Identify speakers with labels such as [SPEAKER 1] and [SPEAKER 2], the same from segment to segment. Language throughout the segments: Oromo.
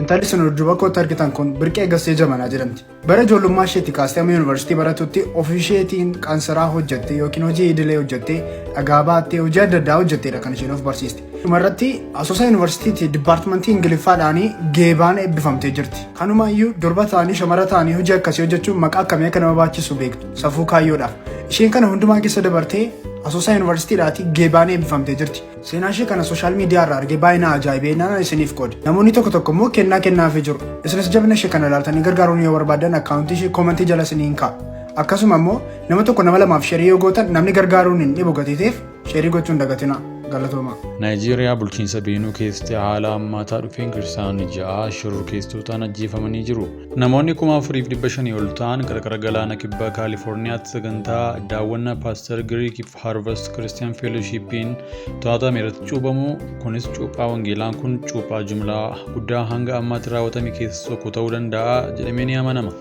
[SPEAKER 1] Intalli isin dudduuba kootti argitan kun Birqee Gassee Jamanaa jedhamti. Bara ijoollummaa isheetti kaastee amma yuunivarsiitii baratutti ofii isheetiin qansiraa hojjattee yookiin hojii idilee hojjattee, dhagaa baattee, hojii adda addaa hojjatteedha kan isheen of barsiiste. Dhumarratti Asoosaa Yuunivarsiitiitti dipaartimentii Ingiliffaadhaan geebaan eebbifamtee jirti. Kanumaayyuu durba ta'anii, shamara ta'anii hojii akkasii hojjechuun maqaa akkamii akka nama baachisu beektu. Safuu kaayyoodhaaf. Isheen kana hundumaa keessa dabartee Asoosaa Yuunivarsiitiidhaati geebaan eebbifamtee jirti. Seenaa ishee kana social media irraa argee baay'ee na ajaa'ibee naan isiniif qoode. Namoonni tokko tokko immoo kennaa kennaafii jiru. Isinis jabina ishee kana ilaaltanii gargaaruun yoo barbaaddan akkaawuntii ishee koomentii jala isiniin kaa'a. Akkasuma immoo nama tokko, nama lamaaf share yoo gootan namni gargaaruun hin dhibu gatii ta'eef share gochuun dagatina. Galatoomaa.
[SPEAKER 2] Naayijeeriyaa bulchiinsa Beenuu keessatti haala hammaataa dhufeen kiristaanonni ja'a shororkeessitootaan ajjeefamanii jiru. Namoonni 4,500 ol ta'an qarqara galaana kibbaa Kaalifoorniyaatti sagantaa daawwannaa Paaster Giriikiif Harvest Christian Fellowshipiin to'atame irratti cuuphamu. Kunis cuuphaa wangeelaan kun cuuphaa jumlaa guddaa hanga ammaatti raawwatame keessaa tokko ta'uu danda'a jedhamee ni amanama.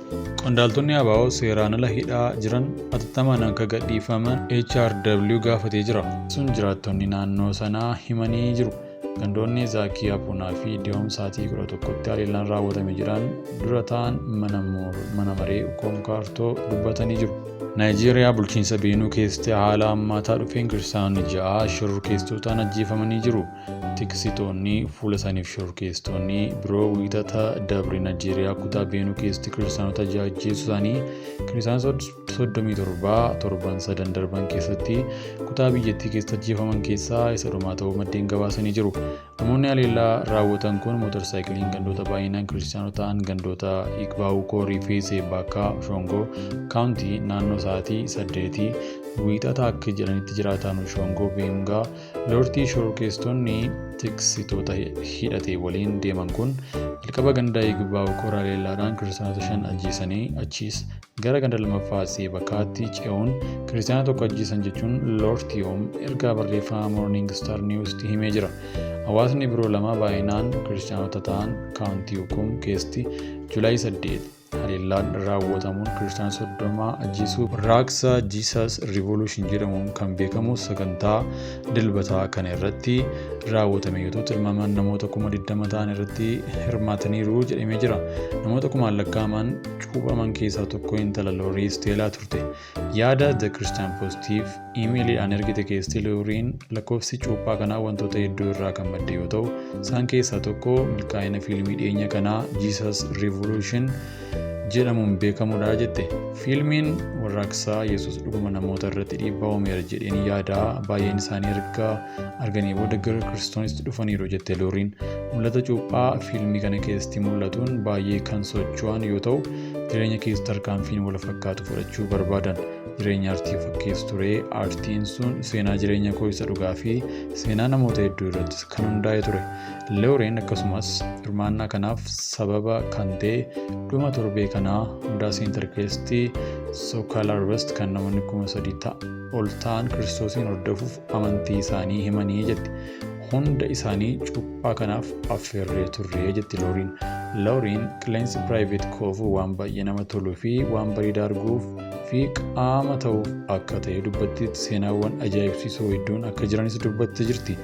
[SPEAKER 2] Qondaaltonni ABO seeraan ala hidhaa jiran atattamaan akka gadhiifaman HRW gaafatee jira. Sun jiraattonni naannoo sanaa himanii jiru. Gandoonni Zaakii Apuunaa fi Diyoom sa'aatii 11tti haleellaan raawwatame jedhan dura ta'an mana maree Koomkaartoo dubbatanii jiru. Naayijeeriyaa bulchiinsa Beenuu keessatti haala hammaataa dhufeen kiristaanonni ja'a shororkeessitootaan ajjeefamanii jiru. Tiksitoonni fuula isaaniif shororkeessitoonni biroo Wiixata dabre Naayijeeriyaa kutaa Beenuu keessatti kiristaanota ja'a ajjeesuu isaanii, kiristaanota 37 torban sadan darban keessatti kutaa biyyattii keessatti ajjeefaman keessaa isa dhumaa ta'uu maddeen gabaasanii jiru. Namoonni haleellaa raawwatan kun mootorsaayikiliin gandoota baay'inaan kiristaanota ta'an, gandoota Iqbaa'uu Koorii fi Seebaakaa Shongoo kaawuntii, naannoo sa'aatii 8 Wiixata akka jedhanitti jiraataan Shongoo Beemgaa Lortii, shororkeessitoonni tiksitoota hidhate waliin deeman kun jalqaba ganda Iqbaa'uu Koor haleellaadhaan kiristaanota shan ajjeesanii, achiis gara ganda lammaffaa Seebakaatti ce'uun kiristaana tokko ajjeesan jechuun Lortiyoom ergaa barreeffama Morning Star News'tti himee jira. Hawaasni biroo lama baay'inaan kiristaanota ta'an kaawuntii Hukum keessatti July 8 haleellaan raawwatamuun kiristaana 30 ajjeesuu. Warraaqsa Jesus Revolution jedhamuun kan beekamu sagantaa Dilbataa kana irratti raawwatame yoo ta'u, tilmaamaan namoota 20,000 ta'an irratti hirmaataniiru jedhamee jira. Namoota kumaan lakkaa'aman cuuphaman keessaa tokko intala Loorii Steelaa turte. Yaada The Christian Postiif iimeeliidhaan ergite keessatti Looriin lakkoofsi cuuphaa kanaa wantoota hedduu irraa kan madde yoo ta'u, isaan keessaa tokko milkaa'ina fiilmii dhiyeenya kanaa Jesus Revolution jedhamuun beekamudha jette. Fiilmiin warraaqsaa Yesuus dhuguma namoota irratti dhiibbaa uumeera jedheen yaada, baay'een isaanii erga arganii booda gara Kiristoonitti dhufaniiru jette Looriin. Mul'ata cuuphaa fiilmii kana keessatti mul'atuun baay'ee kan socho'an yoo ta'u, jireenya keessatti tarkaanfiin wal fakkaatu fudhachuu barbaadan. Jireenya artii fakkeessu ture. Artiin sun seenaa jireenya koo isa dhugaa fi seenaa namoota hedduu irrattis kan hundaa'e ture. Looreen akkasumas hirmaannaa kanaaf sababa kan ta'e dhuma torbee kanaa hundaa Center keessatti SoCal Harvest kan namoonni 3,000 ol ta'an Kiristoosiin hordofuuf amantii isaanii himanii jetti. Hunda isaanii cuuphaa kanaaf affeerree turre jetti Looriin. Looriin qilleensi Private Cove waan baay'ee nama toluu fi waan bareedaa arguuf fi qaama ta'uuf akka ta'e dubbatti, seenaawwan ajaa'ibsiisoo hedduun akka jiranis dubbattee jirti.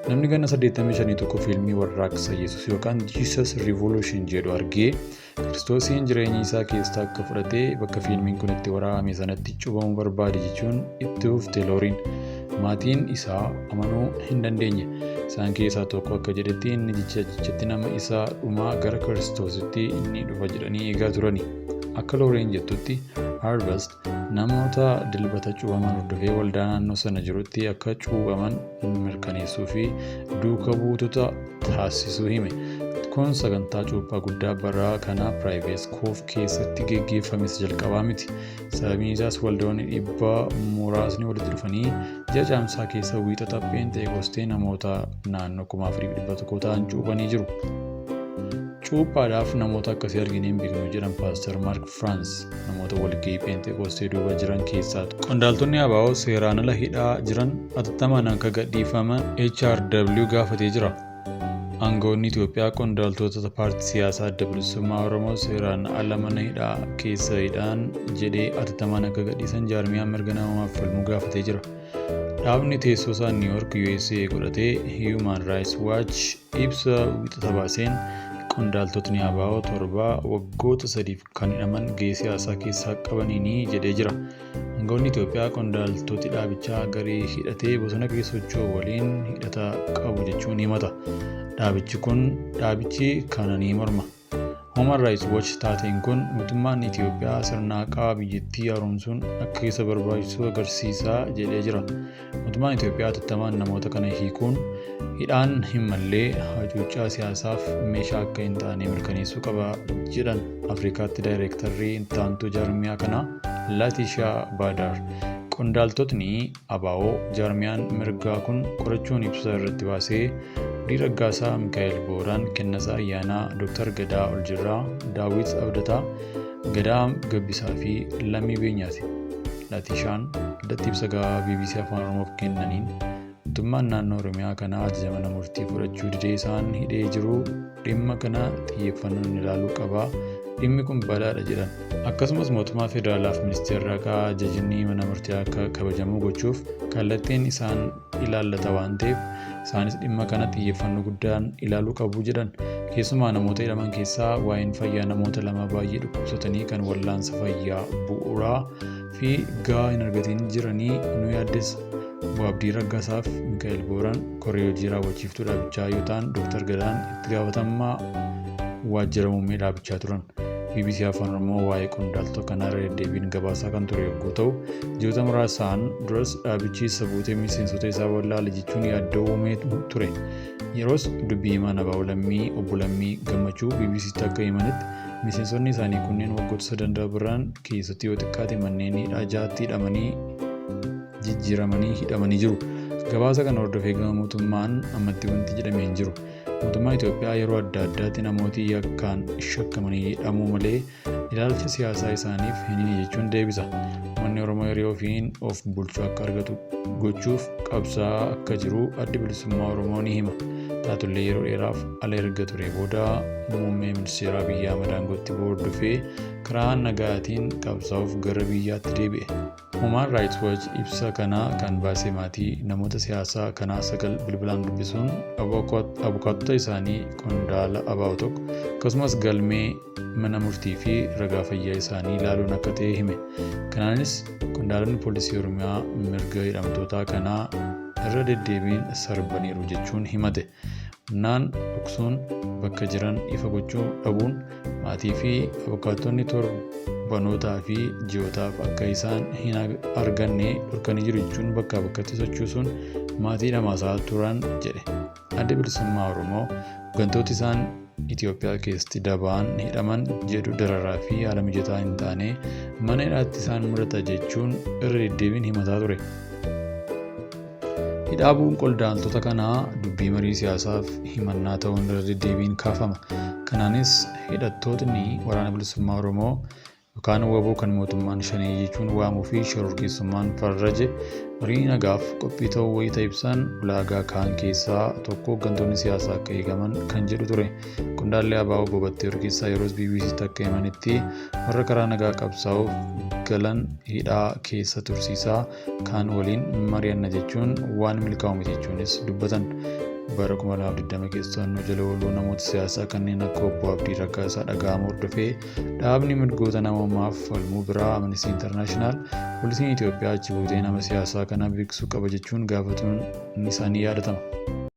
[SPEAKER 2] Namni ganna 85 tokko fiilmii warraaqsa Yesuus yookaan Jesus Revolution jedhu argee Kiristoosiin jireenya isaa keessaa akka fudhatee bakka fiilmiin kun itti waraabame sanatti cuuphamuu barbaade jechuun itti fufte Looriin. Maatiin isaa amanuu hin dandeenye. Isaan keessaa tokko akka jedhetti inni jecha jechatti nama isaa dhumaa gara Kiristoositti inni dhufa jedhanii eegaa turani. Akka Looriin jettutti Harvest namoota Dilbata cuuphaman hordofee waldaa naannoo sana jirutti akka cuuphaman mirkaneessuu fi duuka buutota taasisuu hime. Kun sagantaa cuuphaa guddaa bara kana Private Cove keessatti geggeeffame isa jalqabaa miti. Sababiin isaas waldoonni dhibba muraasni walitti dhufanii ji'a Caamsaa keessa Wiixata Pheenxeeqostee namoota naannoo 4,100 ta'an cuuphanii jiru. Cuuphaadhaaf namoota akkasii arginee hin beeknu jedhan Paaster Maark Firaans namoota walgahii Pheenxeqoostee duuba jiran keessaa. Qondaaltonni ABO seeraan ala hidhaa jiran atattamaan akka gadhiifaman HRW gaafatee jira. Aangawoonni Itoophiyaa qondaaltota paartii siyaasaa Adda Bilisummaa Oromoo seeraan ala mana hidhaa keessa hidhaan jedhee atattamaan akka gadhiisan jaarmiyaan mirga namoomaaf falmuu gaafatee jira. Dhaabni teessoo isaa New York, USA godhatee Human Rights Watch ibsa Wixata baaseen Qondaaltotni ABO 7 waggoota 3f kan hidhaman gahee siyaasaa keessaa qabaniini jedhee jira. Aangawoonni Itoophiyaa qondaaltoti dhaabichaa garee hidhatee bosona keessa socho'u waliin hidhata qabu jechuun himata. Dhaabichi kun dhaabichi kana ni morma. Human Rights Watch taateen kun mootummaan Itoophiyaa sirna haqaa biyyattii haaromsuun akka isa barbaachisu agarsiisa jedhee jira. Mootummaan Itoophiyaa hatattamaan namoota kana hiikuun hidhaan hin mallee hacuuccaa siyaasaaf meeshaa akka hin taane mirkaneessuu qaba jedhan Afrikaatti daayireektarri ittaantuu jaarmiyaa kanaa Laatishaa Baadaar. Qondaaltotni ABO jaarmiyaan mirgaa kun qorachuun ibsa irratti baasee Abdii Raggaasaa, Mikaa'el Booraan, Kennasaa Ayyaanaa, Dr. Gadaa Oljirraa, Daawit Abdataa, Gadaa Gabbisaa fi Lammii Beenyaati. Laatishaan addatti ibsa gabaabaa BBC Afaan Oromoof kennaniin mootummaan naannoo Oromiyaa kana ajaja mana murtii fudhachuu didee isaan hidhee jiru dhimma kana xiyyeeffannoon ilaaluu qaba. Dhimmi kun balaadha jedhan. Akkasumas mootummaa federaalaaf ministeerri haqaa ajajni mana murtii akka kabajamu gochuuf kallattiin isaan ilaallata waan ta'eef isaanis dhimma kana xiyyeeffannoo guddaan ilaaluu qabu jedhan. Keessumaa namoota hidhaman keessaa waa'een fayyaa namoota lama baay'ee dhukkubsatanii kan wallaansa fayyaa bu'uuraa fi gahaa hin argatiin jiranii nu yaaddessa. Obbo Abdii Raggaasaaf Mikaa'el Booran koree hojii raawwachiiftuu dhaabichaa yoo ta'an Dr. Gadaan itti gaafatamaa waajjira muummee dhaabichaa turan. BBC Afaan Oromoo waa'ee qondaaltota kanaa irra deddeebiin gabaasaa kan ture yogguu ta'u, ji'oota muraasaan duras dhaabichi isa buutee miseensota isaa wallaale jechuun yaaddoo uumee ture. Yeroos dubbii himaan ABO Lammii Obbo Lammii Gammachuu BBCtti akka himanitti miseensonni isaanii kunneen waggoota sadan darban keessatti yoo xiqqaate manneen hidhaa ja'atti hidhamanii jijjiiramanii hidhamanii jiru. Gabaasa kana hordofee gama mootummaan ammatti wanti jedhame hin jiru. Mootummaan Itoophiyaa yeroo adda addaatti namooti yakkaan shakkamanii hidhamuu malee ilaalcha siyaasaa isaaniif hin hine jechuun deebisa. Uummanni Oromoo hiree ofiin of bulchu akka argatu gochuuf qabsaa'aa akka jiru Addi Bilisummaa Oromoo ni hima. Taatullee yeroo dheeraaf ala erga ture booda muummee ministeeraa Abiyyi Ahmad aangootti bu'uu hordofee karaa nagaatiin qabsaa'uuf gara biyyaatti deebi'e. Human Rights Watch ibsa kana kan baase maatii namoota siyaasaa kanaa 9 bilbilaan dubbisuun abukaattota isaanii qondaala ABO tokko akkasumas galmee mana murtii fi ragaa fayyaa isaanii ilaaluun akka ta'e hime. Kanaanis qondaalonni poolisii Oromiyaa mirga hidhamtootaa kanaa irra deddeebiin sarbaniiru jechuun himate. Humnaan dhoksuun bakka jiran ifa gochuu dhabuun maatii fi abukaattonni torbanootaa fi ji'ootaaf akka isaan hin arganne dhorkanii jiru jechuun bakkaa bakkatti sochoosuun maatii dhamaasaa turan jedhe. Addi Bilisummaa Oromoo hooggantooti isaan Itoophiyaa keessatti dabaan hidhaman jedhu dararaa fi haala mijataa hin taane mana hidhaatti isaan mudata jechuun irra deddeebiin himataa ture. Hidhaa bu'uun qondaaltota kanaa dubbii marii siyaasaaf himannaa ta'uun irra deddeebiin kaafama. Kanaanis hidhattootni Waraana Bilisummaa Oromoo yookaan wbo kan mootummaan Shanee jechuun waamuu fi shororkeessummaan farraje marii nagaaf qophii ta'uu wayita ibsan ulaagaa kaan keessaa tokko hooggantoonni siyaasaa akka eegaman kan jedhu ture. Qondaalli ABO Obbo Battee Urgeessaa yeroos BBCtti akka himanitti warra karaa nagaa qabsaa'uuf galan hidhaa keessa tursiisaa kaan waliin mari'anna jechuun waan milkaa'u miti jechuunis dubbatan. Bara 2020 keessa to'annoo jala ooluu namoota siyaasaa kanneen akka Obbo Abdii Raggaasaa dhaga'amuu hordofee dhaabni mirgoota namoomaaf falmuu biraa Amnesty International poolisiin Itoophiyaa achi buutee nama siyaasaa kana beeksisuu qaba jechuun gaafatuun isaa ni yaadatama.